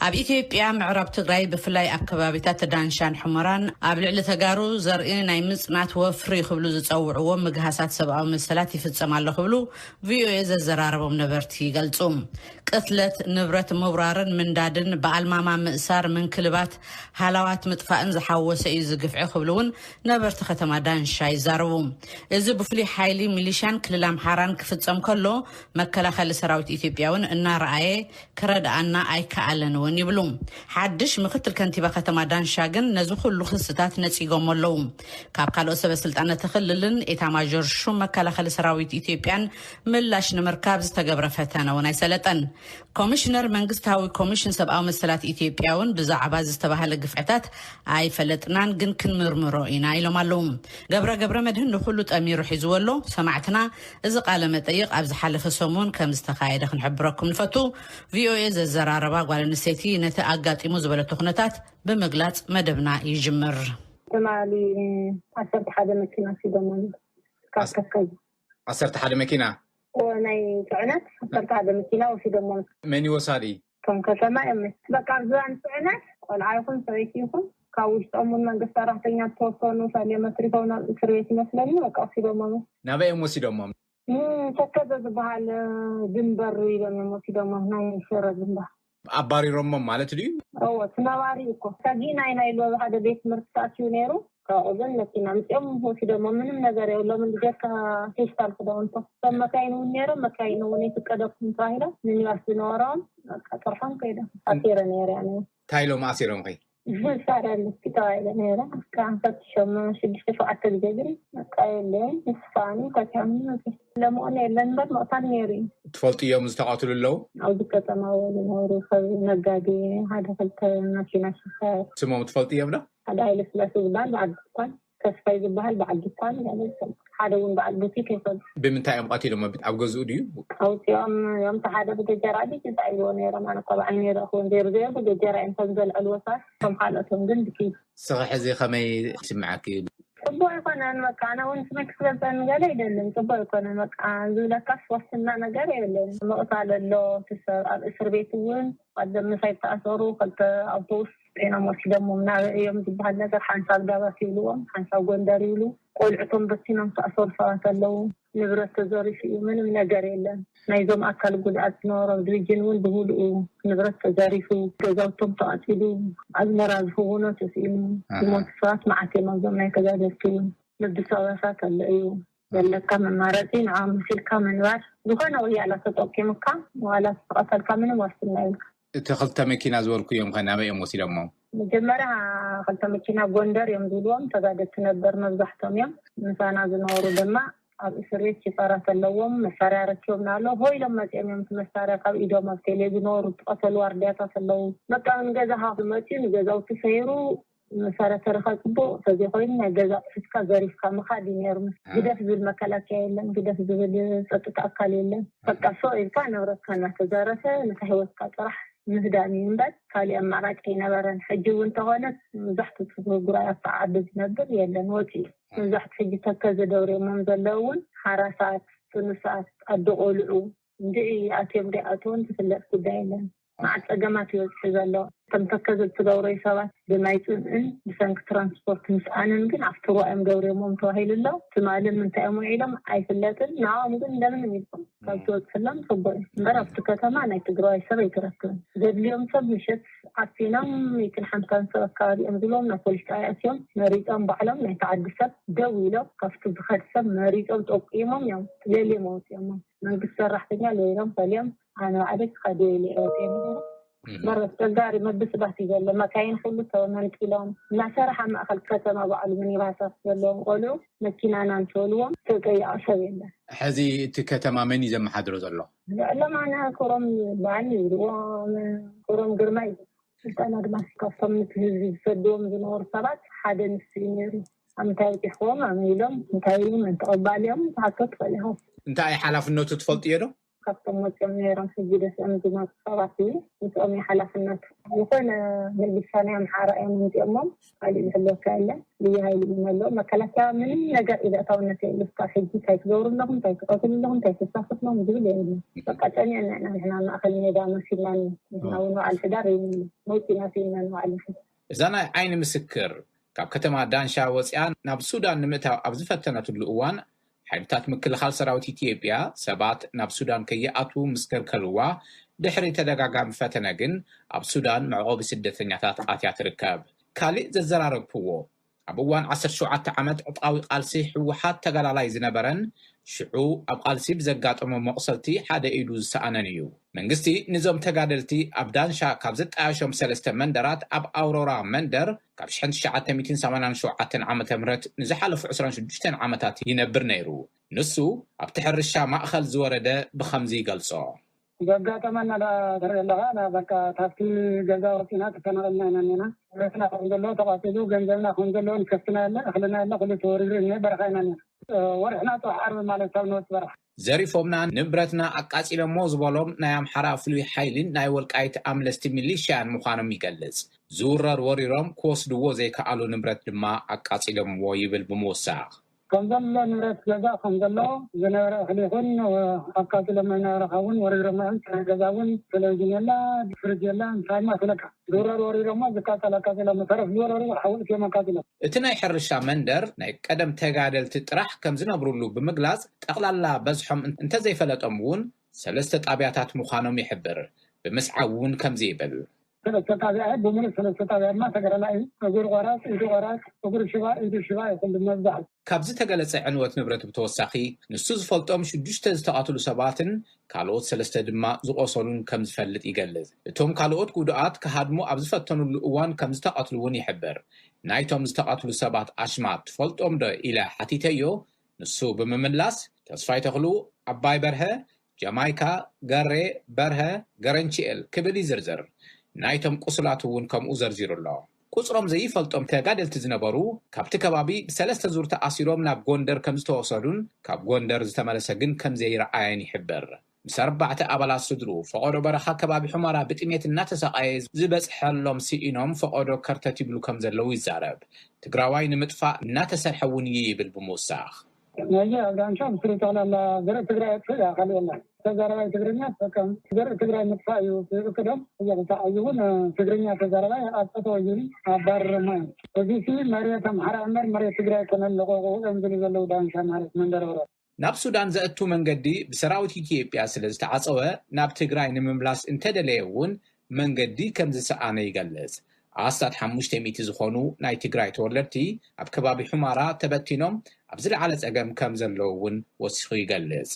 ኣብ ኢትዮጵያ ምዕራብ ትግራይ ብፍላይ ኣብ ከባቢታት ዳንሻን ሑመራን ኣብ ልዕሊ ተጋሩ ዘርኢ ናይ ምጽናት ወፍሪ ክብሉ ዝጸውዕዎ ምግሃሳት ሰብኣዊ መሰላት ይፍጸም ኣሎ ክብሉ ቪኦኤ ዘዘራረቦም ነበርቲ ይገልጹ። ቅትለት፣ ንብረት ምውራርን ምንዳድን፣ ብኣልማማ ምእሳር፣ ምንክልባት፣ ሃላዋት ምጥፋእን ዝሓወሰ እዩ እዚ ግፍዒ ክብሉ እውን ነበርቲ ከተማ ዳንሻ ይዛረቡ። እዚ ብፍሉይ ሓይሊ ሚሊሻን ክልል ኣምሓራን ክፍጸም ከሎ መከላኸሊ ሰራዊት ኢትዮጵያ እውን እናረኣየ ክረድኣና ኣይከኣለን እውን ይብሉ። ሓድሽ ምክትል ከንቲባ ከተማ ዳንሻ ግን ነዚ ኩሉ ክስታት ነጺጎም ኣለዉ። ካብ ካልኦት ሰበ ስልጣን እቲ ክልልን ኤታማዦር ሹም መከላኸሊ ሰራዊት ኢትዮጵያን ምላሽ ንምርካብ ዝተገብረ ፈተነ እውን ኣይሰለጠን። ኮሚሽነር መንግስታዊ ኮሚሽን ሰብኣዊ መሰላት ኢትዮጵያ እውን ብዛዕባ ዝተባህለ ግፍዕታት ኣይፈለጥናን፣ ግን ክንምርምሮ ኢና ኢሎም ኣለዉ። ገብረ ገብረ መድህን ንኩሉ ጠሚሩ ሒዝዎ ኣሎ። ሰማዕትና፣ እዚ ቃለ መጠይቅ ኣብ ዝሓለፈ ሰሙን ከም ዝተኻየደ ክንሕብረኩም ንፈቱ። ቪኦኤ ዘዘራረባ ጓል ኣንስተይቲ ነቲ ኣጋጢሙ ዝበለቶ ኩነታት ብምግላጽ መደብና ይጅምር። ትማሊ ዓሰርተ ሓደ መኪና ሲደሞን ካከከዩ ዓሰርተ ሓደ መኪና ናይ ጽዕነት ዓሰርተ ሓደ መኪና ወሲዶሞም። መን እዩ ወሳዲ? ከም ከተማ እዮም። በቃ ኣብ ዝባን ጽዕነት ቆልዓ ይኹን ሰበይቲ ይኹን ካብ ውሽጦም እውን መንግስት ሰራሕተኛ ዝተወሰኑ ሰልዮም ኣትሪፎም ናብ እስር ቤት ይመስለኒ። በቃ ወሲዶሞም። ናበይ እዮም ወሲዶሞም? ተከዘ ዝበሃል ድንበር ኢሎም እዮም ወሲዶሞም። ናይ ሽረ ድንበር ኣባሪሮሞም ማለት ድዩ? እዎ፣ እቲ ነባሪ እኮ ሰጊእና ኢና ኢሉ ኣብ ሓደ ቤት ትምህርቲ ተኣትዩ ነይሩ። ካብኡ ግን መኪና ኣምፂኦም ወሲዶሞ። ምንም ነገር የብሎምን፣ ብጀካ ፌስታል ክዳውንቶም። ከም መካይን እውን ነይሮም፣ መካይን እውን ኣይፍቀደኩም ተባሂሎም፣ ሚኒባስ ዝነበሮም በቃ ጥርሖም ከይዶም። ኣሲረ ነይረ እያ ነይሩ። እንታይ ኢሎም ኣሲሮም ኸይ? ዝሳረል እስኪ ተባሂለ ነይረ። እስካ ፈትሾም ሽዱሽተ ሸውዓተ ግዜ ግን በቃ የለን። ምስፋን ከቲዖም ለምኦን የለን እምበር ምቕታል ነይሩ እዩ። ትፈልጥዮም ዝተቐትሉ ኣለዉ? ኣብዚ ከተማ ዝነበሩ ሰብ ነጋዴ ሓደ ክልተ ማኪና ሽፈር። ስሞም ትፈልጥዮም ዶ? ሓደ ሃይለ ስላሴ ዝበሃል በዓል ድኳን፣ ተስፋይ ዝበሃል በዓል ድኳን፣ ሓደ እውን በዓል ቡቲክ ይፈልጥ። ብምንታይ እዮም ቀቲሎሞ? ኣብ ገዝኡ ድዩ? ኣውፂኦም እዮም። እቲ ሓደ ብገጀራ ድዩ እንታይ ኢልዎ ነይሮም? ኣነ እኮ ብዓይነይ ረእኽዎ ዘይሩ ዘይሩ ብገጀራ እዮም ከም ዘልዐልዎ ሰባት፣ ከም ካልኦቶም ግን ብኪድ። ስኺ ሕዚ ከመይ ይስምዓኪ? ጽቡቅ ኣይኮነን። በቃ ኣነ እውን ስመይ ክስገዘኒ ገለ ኣይደልን። ጽቡቅ ኣይኮነን። በቃ ዝብለካስ ዋስትና ነገር የብለይን። ምቕታል ኣሎ እቲ ሰብ ኣብ እስር ቤት እውን ቀደም ምሳይ ተኣሰሩ ክልተ ኣውቶቡስ ጤኖም ወሲዶሞም ናበይ እዮም ዝበሃል ነገር ሓንሳብ ዳባት ይብልዎም ሓንሳብ ጎንደር ይብሉ። ቆልዕቶም በቲኖም ተኣሰሩ ሰባት ኣለዉ። ንብረት ተዘሪፉ እዩ ምንም ነገር የለን። ናይዞም ኣካል ጉድኣት ዝነበሮም ድርጅን እውን ብምሉኡ ንብረት ተዘሪፉ፣ ገዛውቶም ተቓጺሉ፣ ኣዝመራ ዝህውኖ ተስኢኑ፣ ዝሞቱ ሰባት መዓት እዮም ኣብዞም ናይ ተጋደልቲ እውን። ልቢ ሰበሳት ኣሎ እዩ ዘለካ መማረፂ ንዓ መሲልካ ምንባር። ዝኾነ ወያላ ተጠቂሙካ ዋላ ተቐተልካ ምንም ዋስትና የብልካ። እቲ ክልተ መኪና ዝበልኩ እዮም ከ ናበይ እዮም ወሲዶሞ? መጀመርያ ክልተ መኪና ጎንደር እዮም ዝብልዎም ተጋደልቲ ነበር መብዛሕቶም እዮም። ምሳና ዝነበሩ ድማ ኣብ እስር ቤት ሽፈራት ኣለዎም መሳርያ ረኪቦም ናሎ ሆ ኢሎም መፂኦም እዮም እቲ መሳርያ ካብ ኢዶም ኣብ ቴሌ ዝነበሩ ዝቐተሉ ዋርድያታት ኣለዉ። በቃ ንገዛኻ ክመፅኡ ንገዛውቲ ሰይሩ መሳርያ ተረኻ ፅቡቕ ተዘይኮይኑ ናይ ገዛ ኣቑሑትካ ዘሪፍካ ምኻድ እዩ ነይሩ። ግደፍ ዝብል መከላከያ የለን፣ ግደፍ ዝብል ፀጥታ ኣካል የለን። በቃ ሶ ኢልካ ንብረትካ እናተዘረፈ ንታ ህይወትካ ጥራሕ ምህዳን እዩ እምበር ካሊእ ኣማራጭ ኣይነበረን። ሕጂ እውን እንተኾነ መብዛሕትኡ እቲ ትግራይ ኣብታ ዓዲ ዝነብር የለን፣ ወፂኡ። መብዛሕትኡ ሕጂ ተከዘ ደብርዮሞም ዘለዉ እውን ሓራሳት፣ ጥኑሳት፣ ኣዶ ቆልዑ እንድዒ ኣትዮም ደይኣትውን ዝፍለጥ ጉዳይ የለን። መዓት ፀገማት ይበፅሑ ዘሎ። እቶም ተከዘ እትገብረዩ ሰባት ብማይ ፅምእን ብሰንኪ ትራንስፖርት ምስኣንን ግን ኣብቲ ሩባ እዮም ደብርዮሞም ተባሂሉ ኣሎ። ትማሊ ምንታይ እዮም ውዒሎም ኣይፍለጥን። ንዕኦም ግን እንደምንም ኢልኩም ካብ ትወፅሎም ፅቡቅ እዩ እምበር ኣብቲ ከተማ ናይ ትግራዋይ ሰብ ኣይትረክብን። ዘድልዮም ሰብ ምሸት ዓፊኖም ሚእትን ሓምሳን ሰብ ኣካባቢ እዮም ዝብሎም ናብ ፖሊስ ጣብያ ኣትዮም መሪፆም ባዕሎም ናይቲ ዓዲ ሰብ ደው ኢሎም ካብቲ ዝኸድ ሰብ መሪፆም ጠቂሞም እዮም ለልዮም ኣውፅኦሞም። መንግስቲ ሰራሕተኛ ለይሎም ፈልዮም ኣነ ባዕለይ ክኸድ ኢለ እየ ወፅየ ነይረ። እምበር ኣስቸጋሪ ምብስባስ እዩ ዘሎ። መካይን ኩሉ ተመንጢሎም እናሰርሓ ማእኸል ከተማ ባዕሉ ሚኒባሳት ዘለዎም ቆልዑ መኪናና እንተበልዎም ተጠየቐ ሰብ የለን። ሕዚ እቲ ከተማ መን እዩ ዘመሓድሮ ዘሎ? ልዕሎም ኣነ ክሮም በዓል ይብልዎ ክሮም ግርማ እዩ። ስልጣን ኣድማስ ካብቶም ነቲ ህዝቢ ዝሰድዎም ዝነበሩ ሰባት ሓደ ንሱ እዩ ነይሩ። ኣብ ምንታይ በፂሕዎም ኣመይ ኢሎም እንታይ ኢሉ መን ተቐባሊኦም ክትሓቶ ትኽእል ኢኻ። እንታይ ሓላፍነቱ ትፈልጥዮ ዶ? ካብቶም መፅኦም ነይሮም ሕጂ ደስኦም ዝመፁ ሰባት እዩ። ምስኦም እዩ ሓላፍነቱ። ዝኾነ ምልሻ ናይ ኣምሓራ እዮም ምምፅኦሞም። ካሊእ ዝሕለወካ የለን። ልዩ ሃይሊ እዩ ዘሎ። መከላከያ ምንም ነገር ኢድ ኣእታውነት የብሉ። እስካብ ሕጂ እንታይ ትገብሩ ኣለኹም፣ እንታይ ትቀትሉ ኣለኹም፣ እንታይ ተሳፍርሎም ዝብል የብሉ። በቃ ጨኒዕና ኢና ንሕና ማእኸል ሜዳ መሲልናኒ። ንሕና እውን በዓል ሕዳር መውፂና ስኢንና ንባዕልና። እዛ ናይ ዓይኒ ምስክር ካብ ከተማ ዳንሻ ወፂኣ ናብ ሱዳን ንምእታው ኣብ ዝፈተነትሉ እዋን ሓይልታት ምክልኻል ሰራዊት ኢትዮጵያ ሰባት ናብ ሱዳን ከይኣትዉ ምስ ከልከልዋ ድሕሪ ተደጋጋሚ ፈተነ ግን ኣብ ሱዳን መዕቆቢ ስደተኛታት ኣትያ ትርከብ። ካሊእ ዘዘራረብክዎ ኣብ እዋን ዓሰርተ ሸውዓተ ዓመት ዕጥቃዊ ቃልሲ ህወሓት ተጋዳላይ ዝነበረን ሽዑ ኣብ ቃልሲ ብዘጋጠሞ መቑሰልቲ ሓደ ኢዱ ዝሰኣነን እዩ። መንግስቲ ንዞም ተጋደልቲ ኣብ ዳንሻ ካብ ዘጣየሾም ሰለስተ መንደራት ኣብ ኣውሮራ መንደር ካብ ሽሕን ትሽዓተ ሚእትን ሰማንያን ሸውዓተን ዓመተ ምህረት ንዝሓለፉ ዕስራን ሽዱሽተን ዓመታት ይነብር ነይሩ። ንሱ ኣብቲ ሕርሻ ማእኸል ዝወረደ ብኸምዚ ይገልጾ። ዘጋጠመና ዳ ትርኢ ኣለኻ፣ ና በቃ ካብቲ ገዛ ወፂና ተፈናቐልና ኢና እኒና። ንብረትና ከም ዘሎ ተቓፂሉ፣ ገንዘብና ከም ዘሎ፣ ንከፍትና የለ፣ እኽልና የለ፣ ኩሉ ተወሪሩ እኒሀ፣ በረኻ ኢና እኒና። ወርሕና ጥራሕ ዓርቢ ማለት ካብ ንወፅ በረኻ። ዘሪፎምና፣ ንብረትና ኣቃፂሎሞ ዝበሎም ናይ ኣምሓራ ፍሉይ ሓይሊን ናይ ወልቃይት ኣምለስቲ ሚሊሽያን ምዃኖም ይገልጽ። ዝውረር ወሪሮም ክወስድዎ ዘይከኣሉ ንብረት ድማ ኣቃፂሎምዎ ይብል ብምውሳኽ። ከም ዘሎ ንብረት ገዛ ከም ዘሎ ዝነበረ እኽሊ ይኹን ኣቃፂሎሞ ዝነበረ ካብ እውን ወሪሮሞ እዮም። ጥረ ገዛ እውን ቴሌቪዥን የላ፣ ፍሪጅ የላ፣ እንታይ ማስለካ ዝውረር ወሪሮሞ ዝቃፀል ኣቃፂሎሞ፣ ተረፍ ዝወረሩ ሓውልት እዮም ኣቃፂሎም። እቲ ናይ ሕርሻ መንደር ናይ ቀደም ተጋደልቲ ጥራሕ ከም ዝነብሩሉ ብምግላጽ፣ ጠቕላላ በዝሖም እንተዘይፈለጦም እውን ሰለስተ ጣብያታት ምዃኖም ይሕብር። ብምስዓብ እውን ከምዚ ይብል። ሰለስተ ጣብያ፣ ብምሉእ ሰለስተ ጣብያ ድማ ተጋዳላይ እዩ። እግሪ ቆራፅ፣ ኢዱ ቆራፅ፣ እግሪ ሽባ፣ ኢዱ ሽባ እዩ ኩሉ መብዛሕትኡ። ካብ ዝተገለጸ ዕንወት ንብረት ብተወሳኺ፣ ንሱ ዝፈልጦም ሽዱሽተ ዝተቐትሉ ሰባትን ካልኦት ሰለስተ ድማ ዝቖሰሉን ከም ዝፈልጥ ይገልጽ። እቶም ካልኦት ጉዱኣት ክሃድሙ ኣብ ዝፈተኑሉ እዋን ከም ዝተቐትሉ እውን ይሕብር። ናይቶም ዝተቐትሉ ሰባት ኣሽማት ትፈልጦም ዶ ኢለ ሓቲተዮ። ንሱ ብምምላስ፣ ተስፋይ ተኽሉ፣ ኣባይ በርሀ፣ ጀማይካ፣ ገሬ፣ በርሀ፣ ገረንቺኤል ክብል ይዝርዝር። ናይቶም ቁስላት እውን ከምኡ ዘርዚሩ ኣሎ። ቁጽሮም ዘይፈልጦም ተጋደልቲ ዝነበሩ፣ ካብቲ ከባቢ ብሰለስተ ዙር ተኣሲሮም ናብ ጎንደር ከም ዝተወሰዱን ካብ ጎንደር ዝተመለሰ ግን ከም ዘይረኣየን ይሕብር። ምስ ኣርባዕተ ኣባላት ስድርኡ፣ ፈቐዶ በረኻ ከባቢ ሑመራ ብጥሜት እናተሰቓየ ዝበጽሐሎም ስኢኖም፣ ፈቐዶ ከርተት ይብሉ ከም ዘለዉ ይዛረብ። ትግራዋይ ንምጥፋእ እናተሰርሐ እውን እዩ ይብል ብምውሳኽ። ነዚ ኣብ ዳንሻ ብስሩ ጠቕላላ ዘርኢ ትግራይ ኣጥፍእ እያ፣ ካልእ የለን። ተዛራባይ ትግርኛ ትጥቀም። ዘርኢ ትግራይ ምጥፋእ እዩ እቅዶም። እዚኣ ክሳዕ ሕጂ እውን ትግርኛ ተዛራባይ ኣብ ጠጠው ይብል ኣባርሮማ እዮም። እዚ ሲ መሬት ኣምሓራ እምበር መሬት ትግራይ ኣይኮነን፣ ለቐቑ እዮም ዝብሉ ዘለዉ ዳንሻ ማለት መንደር ኦሮ። ናብ ሱዳን ዘእቱ መንገዲ ብሰራዊት ኢትዮጵያ ስለ ዝተዓጸወ፣ ናብ ትግራይ ንምምላስ እንተደለየ እውን መንገዲ ከም ዝሰኣነ ይገልጽ። ኣስታት ሓሙሽተ ሚእቲ ዝኾኑ ናይ ትግራይ ተወለድቲ ኣብ ከባቢ ሑመራ ተበቲኖም ኣብ ዝለዓለ ጸገም ከም ዘለዉ እውን ወሲኹ ይገልጽ።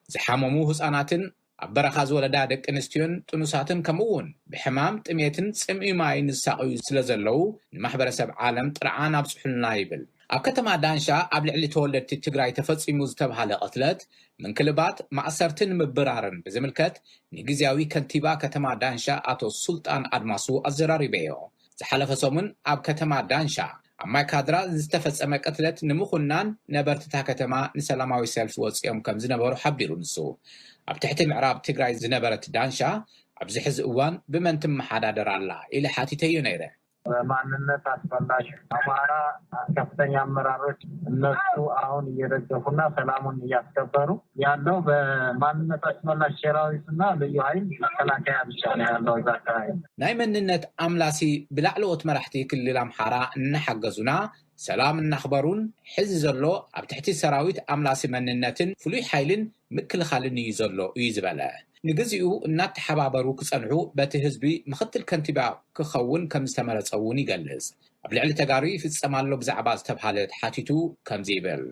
ዝሓመሙ ህጻናትን ኣብ በረኻ ዝወለዳ ደቂ ኣንስትዮን ጥኑሳትን ከምኡ እውን ብሕማም፣ ጥሜትን ጽምኢ ማይን ዝሳቐዩ ስለ ዘለዉ ንማሕበረሰብ ዓለም ጥርዓን ኣብጽሑልና ይብል። ኣብ ከተማ ዳንሻ ኣብ ልዕሊ ተወለድቲ ትግራይ ተፈጺሙ ዝተብሃለ ቅትለት፣ ምንክልባት፣ ማእሰርትን ምብራርን ብዝምልከት ንግዝያዊ ከንቲባ ከተማ ዳንሻ ኣቶ ሱልጣን ኣድማሱ ኣዘራሪበዮ። ዝሓለፈ ሰሙን ኣብ ከተማ ዳንሻ ኣብ ማይ ካድራ ዝተፈጸመ ቅትለት ንምኹናን ነበርትታ ከተማ ንሰላማዊ ሰልፊ ወጺኦም ከም ዝነበሩ ሓቢሩ ንሱ። ኣብ ትሕቲ ምዕራብ ትግራይ ዝነበረት ዳንሻ ኣብዚ ሕዚ እዋን ብመን ትመሓዳደር ኣላ ኢለ ሓቲተዮ ነይረ። በማንነት አስመላሽ አማራ ከፍተኛ አመራሮች እነሱ አሁን እየደገፉና ሰላሙን እያስከበሩ ያለው በማንነት አስመላሽ ሰራዊትና ልዩ ኃይል መከላከያ ብቻ ነው ያለው እዛ አካባቢ። ናይ መንነት ኣምላሲ ብላዕለዎት መራሕቲ ክልል ኣምሓራ እናሓገዙና ሰላም እናኽበሩን ሕዚ ዘሎ ኣብ ትሕቲ ሰራዊት ኣምላሲ መንነትን ፍሉይ ሓይልን ምክልኻልን እዩ ዘሎ እዩ ዝበለ። ንግዚኡ እናተሓባበሩ ክጸንሑ በቲ ህዝቢ ምኽትል ከንቲባ ክኸውን ከም ዝተመረጸ እውን ይገልጽ። ኣብ ልዕሊ ተጋሩ ይፍጸም ኣሎ ብዛዕባ ዝተብሃለ ተሓቲቱ ከምዚ ይብል።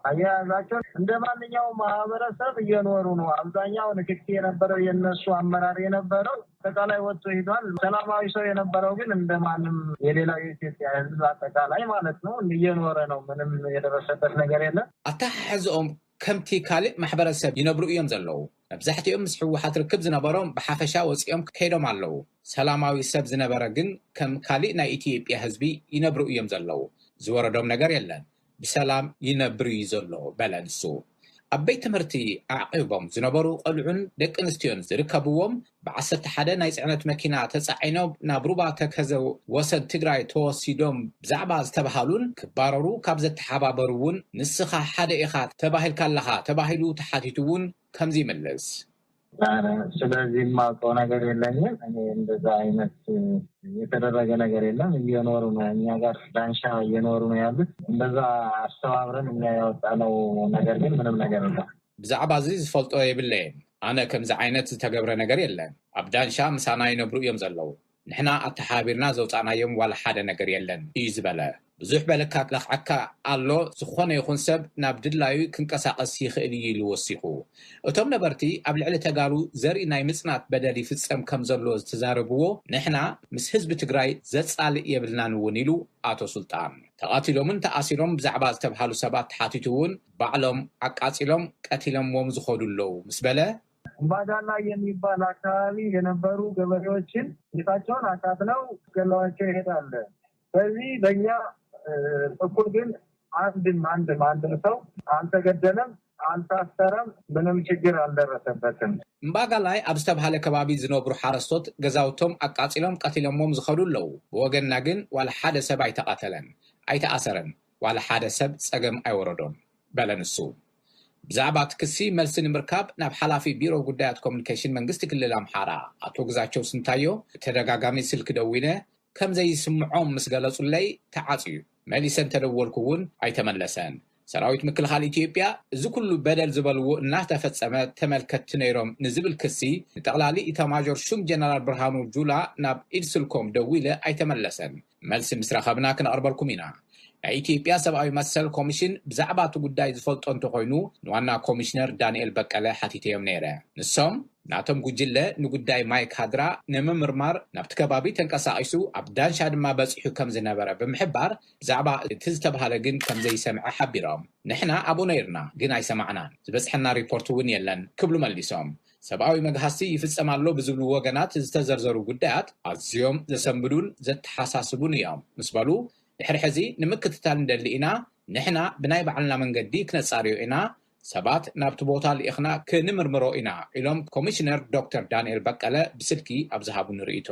አያያዛቸው እንደ ማንኛውም ማህበረሰብ እየኖሩ ነው። አብዛኛው ንክኪ የነበረው የነሱ አመራር የነበረው አጠቃላይ ወጥቶ ሄዷል። ሰላማዊ ሰው የነበረው ግን እንደማንም የሌላው የኢትዮጵያ ህዝብ አጠቃላይ ማለት ነው እየኖረ ነው። ምንም የደረሰበት ነገር የለም። ኣተሓሕዝኦም ከምቲ ካልእ ማሕበረሰብ ይነብሩ እዮም ዘለዉ። መብዛሕትኦም ምስ ህወሓት ርክብ ዝነበሮም ብሓፈሻ ወፂኦም ከይዶም ኣለዉ። ሰላማዊ ሰብ ዝነበረ ግን ከም ካልእ ናይ ኢትዮጵያ ህዝቢ ይነብሩ እዮም ዘለዉ። ዝወረዶም ነገር የለን። ብሰላም ይነብር እዩ ዘሎ በለ ንሱ። ኣብ ቤት ትምህርቲ ኣዕቂቦም ዝነበሩ ቆልዑን ደቂ ኣንስትዮን ዝርከብዎም ብዓሰርተ ሓደ ናይ ጽዕነት መኪና ተጻዒኖም ናብ ሩባ ተከዘ ወሰን ትግራይ ተወሲዶም ብዛዕባ ዝተባሃሉን ክባረሩ ካብ ዘተሓባበሩ እውን ንስኻ ሓደ ኢኻ ተባሂልካ ኣለኻ ተባሂሉ ተሓቲቱ እውን ከምዚ ይምልስ። ስለዚህ የማውቀው ነገር የለኝም። እኔ እንደዛ አይነት የተደረገ ነገር የለም። እየኖሩ ነው፣ እኛ ጋር ዳንሻ እየኖሩ ነው ያሉት። እንደዛ አስተባብረን እኛ ያወጣነው ነገር ግን ምንም ነገር የለም። ብዛዕባ እዚ ዝፈልጦ የብለይን። ኣነ ከምዚ ዓይነት ዝተገብረ ነገር የለን። ኣብ ዳንሻ ምሳና ይነብሩ እዮም ዘለዉ። ንሕና ኣተሓባቢርና ዘውፃእናዮም ዋላ ሓደ ነገር የለን እዩ ዝበለ። ብዙሕ በለካ ለኽዓካ ኣሎ። ዝኾነ ይኹን ሰብ ናብ ድላዩ ክንቀሳቐስ ይኽእል እዩ ኢሉ ወሲኹ። እቶም ነበርቲ ኣብ ልዕሊ ተጋሩ ዘርኢ ናይ ምፅናት በደል ይፍፀም ከም ዘሎ ዝተዛረብዎ ንሕና ምስ ህዝቢ ትግራይ ዘፃልእ የብልናን እውን ኢሉ ኣቶ ሱልጣን። ተቓቲሎምን ተኣሲሮም ብዛዕባ ዝተብሃሉ ሰባት ተሓቲቱ እውን ባዕሎም ኣቃፂሎም ቀቲሎምዎም ዝኸዱ ኣለዉ ምስ በለ፣ እምባጋላ የሚባል አካባቢ የነበሩ ገበሬዎችን ቤታቸውን አቃጥለው ገለዋቸው ይሄዳል። በዚህ በእኛ በኩል ግን አንድም አንድም አንድም ሰው አልተገደለም፣ አልታሰረም፣ ምንም ችግር አልደረሰበትም። እምባጋላይ ኣብ ዝተብሃለ ከባቢ ዝነብሩ ሓረስቶት ገዛውቶም ኣቃፂሎም ቀቲሎሞም ዝኸዱ ኣለዉ። ብወገንና ግን ዋላ ሓደ ሰብ ኣይተቐተለን፣ ኣይተኣሰረን፣ ዋላ ሓደ ሰብ ፀገም ኣይወረዶን በለ ንሱ። ብዛዕባ እቲ ክሲ መልሲ ንምርካብ ናብ ሓላፊ ቢሮ ጉዳያት ኮሙኒኬሽን መንግስቲ ክልል ኣምሓራ ኣቶ ግዛቸው ስንታዮ ብተደጋጋሚ ስልኪ ደዊለ ከም ዘይስምዖም ምስ ገለጹለይ ተዓጽዩ። መሊሰ እንተደወልኩ እውን ኣይተመለሰን። ሰራዊት ምክልኻል ኢትዮጵያ እዚ ኩሉ በደል ዝበልዎ እናተፈጸመ ተመልከትቲ ነይሮም ንዝብል ክሲ ንጠቕላሊ ኢታማዦር ሹም ጀነራል ብርሃኑ ጁላ ናብ ኢድ ስልኮም ደዊለ ኣይተመለሰን። መልሲ ምስ ረኸብና ክነቕርበልኩም ኢና። ናይ ኢትዮጵያ ሰብኣዊ መሰል ኮሚሽን ብዛዕባ እቲ ጉዳይ ዝፈልጦ እንተኾይኑ ንዋና ኮሚሽነር ዳንኤል በቀለ ሓቲተዮም ነይረ። ንሶም ናቶም ጉጅለ ንጉዳይ ማይ ካድራ ንምምርማር ናብቲ ከባቢ ተንቀሳቒሱ ኣብ ዳንሻ ድማ በፂሑ ከም ዝነበረ ብምሕባር ብዛዕባ እቲ ዝተብሃለ ግን ከም ዘይሰምዐ ሓቢሮም። ንሕና ኣብኡ ነይርና ግን ኣይሰማዕናን፣ ዝበፅሐና ሪፖርት እውን የለን ክብሉ መሊሶም። ሰብኣዊ መግሃስቲ ይፍፀም ኣሎ ብዝብሉ ወገናት ዝተዘርዘሩ ጉዳያት ኣዝዮም ዘሰንብዱን ዘተሓሳስቡን እዮም ምስ በሉ ድሕሪ ሕዚ ንምክትታል ንደሊ ኢና፣ ንሕና ብናይ ባዕልና መንገዲ ክነፃርዮ ኢና፣ ሰባት ናብቲ ቦታ ልኢኽና ክንምርምሮ ኢና ኢሎም ኮሚሽነር ዶክተር ዳንኤል በቀለ ብስልኪ ኣብ ዝሃቡኒ ርእይቶ።